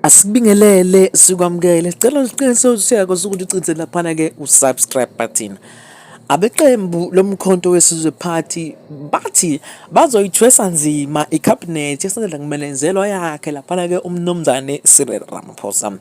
Asibingelele, sikwamukele. Sicela usiqiniso siyako sokuthi ucinze laphana-ke u-subscribe button. Abeqembu loMkhonto weSizwe Party bathi bazoyithwesa nzima ikhabhinethi esandla kumenezelwa yakhe laphana-ke uMnumzane Cyril Ramaphosa.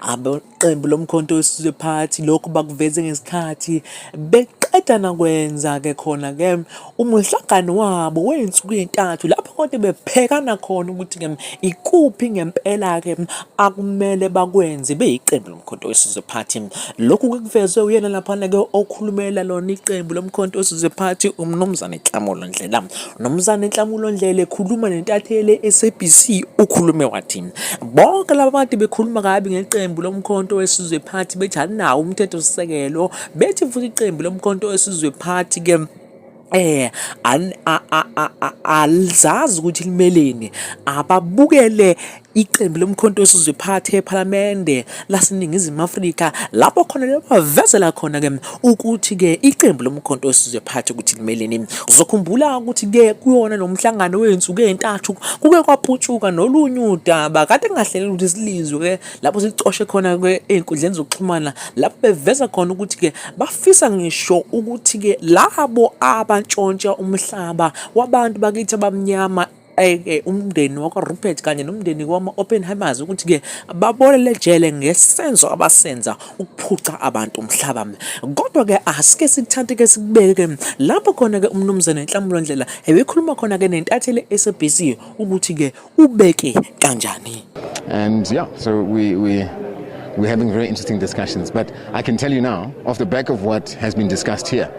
Abeqembu loMkhonto weSizwe Party lokhu bakuveze ngesikhathi beqeda nakwenza-ke khona-ke umhlangano wabo wey'nsuku ey'ntathu lapho kodwa bephekana khona ukuthi-ke ikuphi ngempela-ke akumele bakwenze beyiqembu loMkhonto weSizwe Party. Lokhu kuvezwe uyena laphana-ke okhulumela lona iqembu loMkhonto weSizwe Party uMnumzane Nhlamulo Ndlela. Nomzane Nhlamulo Ndlela ekhuluma nentatheli e-SABC ukhulume wathi bonke laba bantu bekhuluma kabi ngeqembu loMkhonto weSizwe Party bethi alinawo umthethosisekelo bethi futhi iqembu loMkhonto weSizwe Party ke alizazi ukuthi limeleni, ababukele iqembu loMkhonto weSizwe Party ePhalamende laseNingizimu Afrika lapho khona lebavezela khona-ke ukuthi-ke iqembu loMkhonto weSizwe Party ukuthi limeleni. Uzokhumbula ukuthi-ke kuyona lo mhlangano wey'nsuku ey'ntathu kuke kwaputshuka nolunye udaba kade kungahlelele ukuthi silizwe-ke lapho sicoshe khona-ke ey'nkundleni zokuxhumana lapho beveza khona ukuthi-ke bafisa ngisho ukuthi-ke labo abantshontsha umhlaba wabantu bakithi abamnyama ke umndeni wakwaRupert kanye nomndeni wama-Oppenheimers ukuthi-ke babolele ejele ngesenzo abasenza ukuphuca abantu umhlaba. Kodwa-ke asike sikuthathe-ke sikubeke lapho khona-ke uMnumzane Nhlamulo Ndlela ebekhuluma khona-ke nentatheli SABC ukuthi-ke ubeke kanjani. And yeah, so we're having very interesting discussions. But I can tell you now, off the back of what has been discussed here,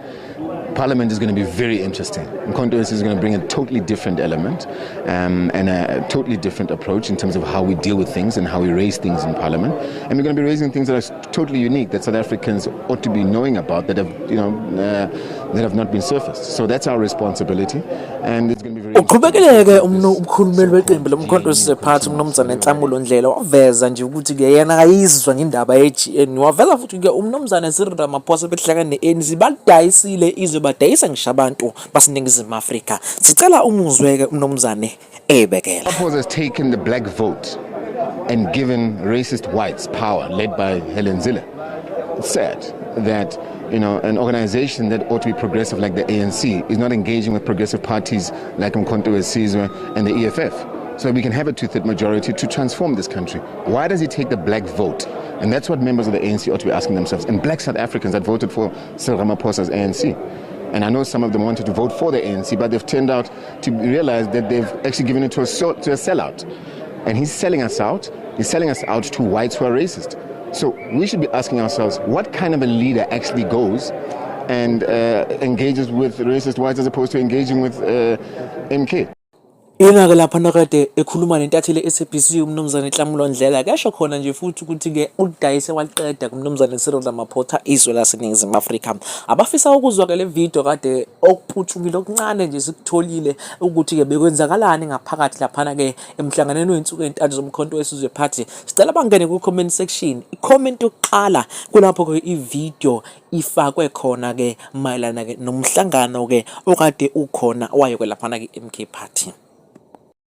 Parliament is going to be very interesting. Mkhonto is going to bring a totally different element and a totally different approach in terms of how we deal with things and how we raise things in Parliament. And we're going to be raising things that are totally unique that South Africans ought to be knowing about that have, you know, that have not been surfaced. So that's our responsibility, and it's going to be very. Uqhubekile-ke umkhulumeli weqembu loMkhonto weSizwe Party uMnumzane Nhlamulo Ndlela waveza nje ukuthi-ke yena akayizwa ngendaba ye-GNU. Waveza futhi-ke uMnumzane Cyril Ramaphosa behlangene ne-ANC balidayisile izwe badayisa ngisho abantu baseNingizimu Afrika. Sicela umuzwe-ke uMnumzane eyibekela. Ramaphosa has taken the black vote and given racist whites power, led by Helen Zille. It's sad that an organization that ought to be progressive like the ANC is not engaging with progressive parties like Mkhonto weSizwe and the EFF, so we can have a two-third majority to transform this country. Why does he take the black vote? And that's what members of the ANC ought to be asking themselves. And black South Africans that voted for Cyril Ramaphosa's ANC. And I know some of them wanted to vote for the ANC, but they've turned out to realize that they've actually given it to a sellout. And he's selling us out. He's selling us out to whites who are racist. So we should be asking ourselves, what kind of a leader actually goes and engages with racist whites as opposed to engaging with MK? Yena-ke lapha nakade ekhuluma nentatheli e-SABC uMnumzane Nhlamulo Ndlela kasho khona nje futhi ukuthi-ke ulidayise waliqeda kuMnumzane Cyril Ramaphosa izwe laseNingizimu Afrika. Abafisa ukuzwa-ke le video kade okuphuthumile okuncane nje sikutholile ukuthi-ke bekwenzakalani ngaphakathi laphana-ke emhlanganweni wey'nsuku ey'ntathu zoMkhonto weSizwe Party. Sicela bangene ku-comment section. I-comment yokuqala kulapho-ke i-video ifakwe khona-ke mayelana-ke nomhlangano-ke okade ukhona wayo-ke laphana-ke MK Party.